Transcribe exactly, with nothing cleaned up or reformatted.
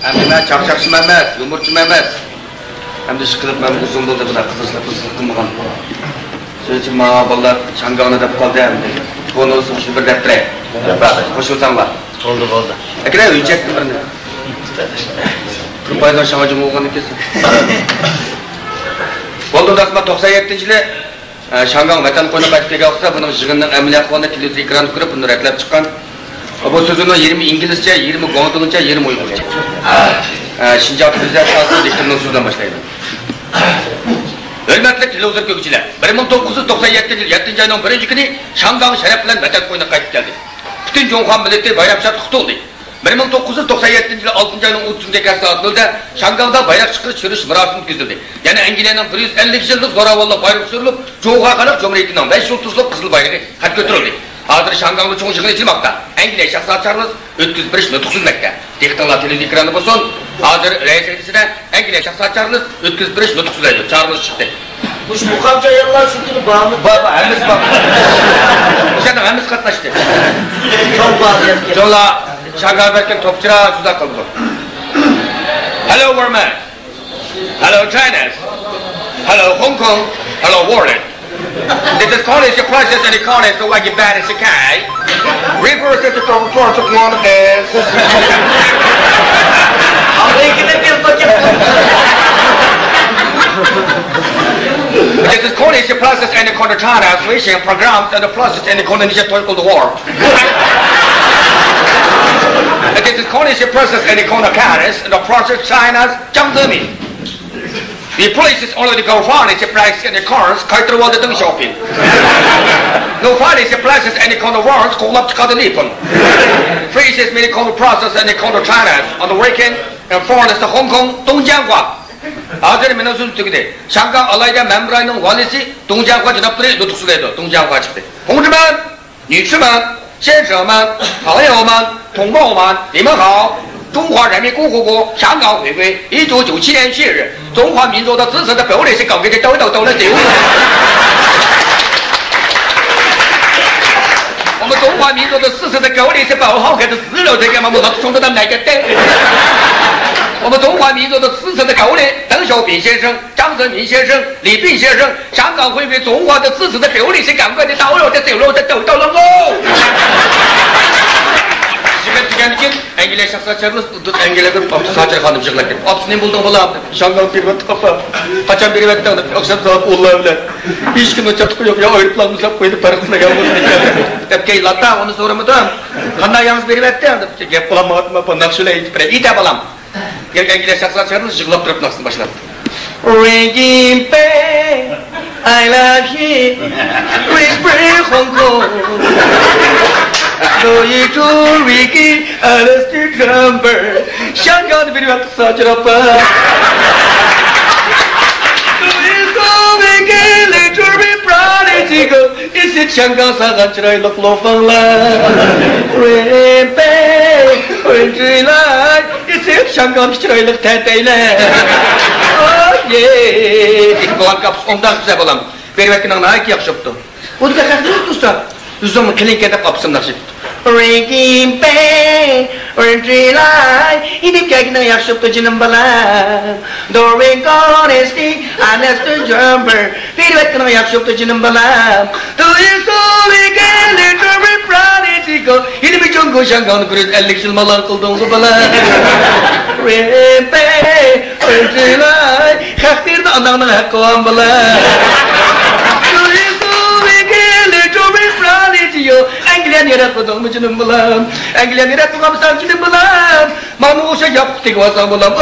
ئەمدى مەن چاقچاقچى مەمەت، يۇمۇرچى مەمەت. ئەمدى ئىشقىلىپ مەن ئۇزۇن بولدى بۇنداق قىزىقلىق قىلمىغان. شۇنىڭ ئۈچۈن ماڭا بالىلار شاڭگاڭنى دەپ قالدى ئەمدى. بونۇسىنى شۇ بىر دەپ بېرەي. قوشۇلساڭلار. بولدى، بولدى. ئەكىلە ھۆججەتنى بىرنى. تۇرپايدىن شاڭا جۇمۇ بولغان ئىكەنسەن. بولدى، ئۇنداق قىلما، توقسان يەتتىنچى يىلى ئە، شاڭگاڭ ۋەتەن قوينىغا قايتىپ كەلگەن ۋاقتىدا بۇنىڭ يىغىننىڭ ئەمەلىي ئەھۋالىنى تېلېۋىزور ئېكرانىدا كۆرۈپ، بۇنى رەتلەپ چىققان. بۇ سۆزىنىڭ يېرىمى ئىنگلىزچە، يېرىمى گۇاڭدۇڭچە، يېرىمى ئۇيغۇرچە. ئە، شىنجاڭ تېلېۋىزىيە ئىستانسىسى دىكتورىنىڭ سۆزى بىلەن باشلايمەن. ھۆرمەتلىك تېلېۋىزور كۆرگۈچىلەر، بىر مىڭ توققۇز يۈز توقسان يەتتىنچى يىل يەتتىنچى ئاينىڭ بىرىنچى كۈنى شاڭگاڭ شەرەپ بىلەن ۋەتەن قوينىغا قايتىپ كەلدى. پۈتۈن جۇڭخۇا مىللىتى بايرام شاد قۇتۇلدى. بىر مىڭ توققۇز يۈز توقسان يەتتىنچى يىلى ئالتىنچى ئاينىڭ ئوتتۇزىنچى كۈنى سائەت نۆلدە شاڭگاڭدا بايراق چىقىرىش چۈشۈرۈش مۇراسىمى ئۆتكۈزۈلدى. يەنە ئەنگلىيەنىڭ بىر يۈز ئەللىك يىللىق زوراۋانلىق بايرىقى چۈشۈرۈلۈپ، جۇڭخۇا خەلق جۇمھۇرىيىتىنىڭ بەش يۇلتۇزلۇق قىزىل بايرىقى قەد كۆتۈرۈلدى. ھازىر شاڭگاڭدا چوڭ يىغىن ئېچىلماقتا. ئەنگلىيە شاھزادە چارلىز ئۆتكۈزۈپ بېرىش نۇتۇق سۆزلىمەكتە. دىققىتىڭلار تېلېۋىزور ئېكرانىدا بولسۇن. ھازىر رەئىس سەھنىسىدە ئەنگلىيە شاھزادە چارلىز ئۆتكۈزۈپ بېرىش نۇتۇق سۆزلەيدۇ. چارلز چىقتى. مۇشۇ مۇقامچى ئاياللار شۇ كۈنى بارمىدى؟ بار، بار، ھەممىسى بار. ئۇشۇنىڭ ھەممىسى قاتناشتى. چوڭ پائالىيەتكە. چوڭلار شاڭگاڭ بەرگەن توپچىرا شۇنداق قىلىدۇ. Hello, Burma. Hello, China. Hello, Hong Kong. Hello, world. This is Connie, she prices and the Connie, so I get bad as she can. Reverse it to the front of one of this. This is Connie, she prices and the corner China, so she programs and the process and the corner Ninja Toy Cold War. This is Connie, she prices and the corner Paris, and the process China's Jiang Zemin. The price is only the girlfriend, she price and the cars, قايتۇرۇۋالدى دېڭ شاۋپىڭ. No fun is the prices and the corner words, قوغلاپ چىقاردى نىپون. Free is many corner process and the corner China. On the weekend, and foreign is the Hong Kong, دۇڭجياڭخۇا. ھازىر مېنىڭ سۆزۈم تۈگىدى. شاڭگاڭ ئالاھىدە مەمۇرىيىتىنىڭ ۋالىسى دۇڭجياڭخۇا جانابلىرى نۇتۇق سۆزلەيدۇ. دۇڭجياڭخۇا چىقتى. 同志们! 女士们、先生们、朋友们、同胞们，你们好！中华人民共和国香港回归一九九七年七日，中华民族的自治的表里是高贵的高度高度自由。我们中华民族的自治的表里是保护好的自由的，干嘛不能冲着他们来个蛋？我们中华民族的自治的表里，邓小平先生、 张泽民先生、李斌先生，香港回归中华的自治的表里是赶快的道路的走路的走到了哦。شىركەت دېگەندىكىن ئەنگلىيە شاھزادە چارلىز ئەنگلىيەگە بېرىپ ئاپىسى ساچىر خانىم يىغلاپ كېلىپ، ئاپىسى نېمە بولدۇڭ بالام؟ شاڭگاڭ بېرىۋەتتۇق ئاپا. قاچان بېرىۋەتتىڭ دەپ، ئاخشام سائەت ئونلار بىلەن. ھېچكىمنىڭ چاتىقى يوق، يا ئايروپىلانمۇ ساپ قويدى، پەرق قىلمىغان بولدى دەپ كەيلاتتا ئۇنى سورىمىدىم. قانداق يالغۇز بېرىۋەتتىڭ دەپ، گەپ قىلالمايۋاتىمەن ئاپا، ناخشا بىلەن ئېيتىپ بېرەي. ئېيتە بالام. گەپ ئەنگلىيە شاھزادە چارلىز يىغلاپ تۇرۇپ ناخشىسىنى باشلاپتۇ. Ringing bell, I love you. Free, free Hong Kong. Do you do ringing, I love you, number. شاڭگاڭنى بېرىۋەتتۇق ساچىر ئاپا. Do you do ringing, little bit proud, is it شاڭگاڭ ساغان چىرايلىق لوفاڭلار. رېمپەي، ئۆنجۈيلاي، ئېسىل شاڭگاڭدىكى چىرايلىق تەتەيلەر. ئايې. بولغان كاپۇس ئوڭداق بىزە بالام. بېرىۋەتكىنىڭ ناھايىتى ياخشى بوپتۇ. بۇ دېگەن خەقنى ئۇنتۇپسەن. ئۆزۈڭمۇ كېلىنكەن دەپ ئاپىسىمنى ناخشا ئېيتىپتۇ. رېمپەي، ئۆنجۈيلاي، ئېيتىپ كەلگىنىڭ ياخشى بوپتۇ جېنىم بالام. Doing honesty, honest jumper. بېرىۋەتكىنىڭ ياخشى بوپتۇ جېنىم بالام. Do you so again, little bit proud, is it go? ھېلىمۇ جۇڭگو شاڭگاڭنى بىر يۈز ئەللىك يىل مالال قىلدىڭغۇ بالام. رېمپەي، ئۆنجۈيلاي، خەق بېرىدۇ ئاناڭنىڭ ھەققى بار بالام. Do you so again, little bit proud, is it go? ئەنگلىيەنى ياراتمىدىڭمۇ جېنىم بالام؟ ئەنگلىيەنى ياراتمىغانمىساڭ جېنىم بالام، مانا ئوخشاش ياپقۇق تېگىۋالساڭ بالام.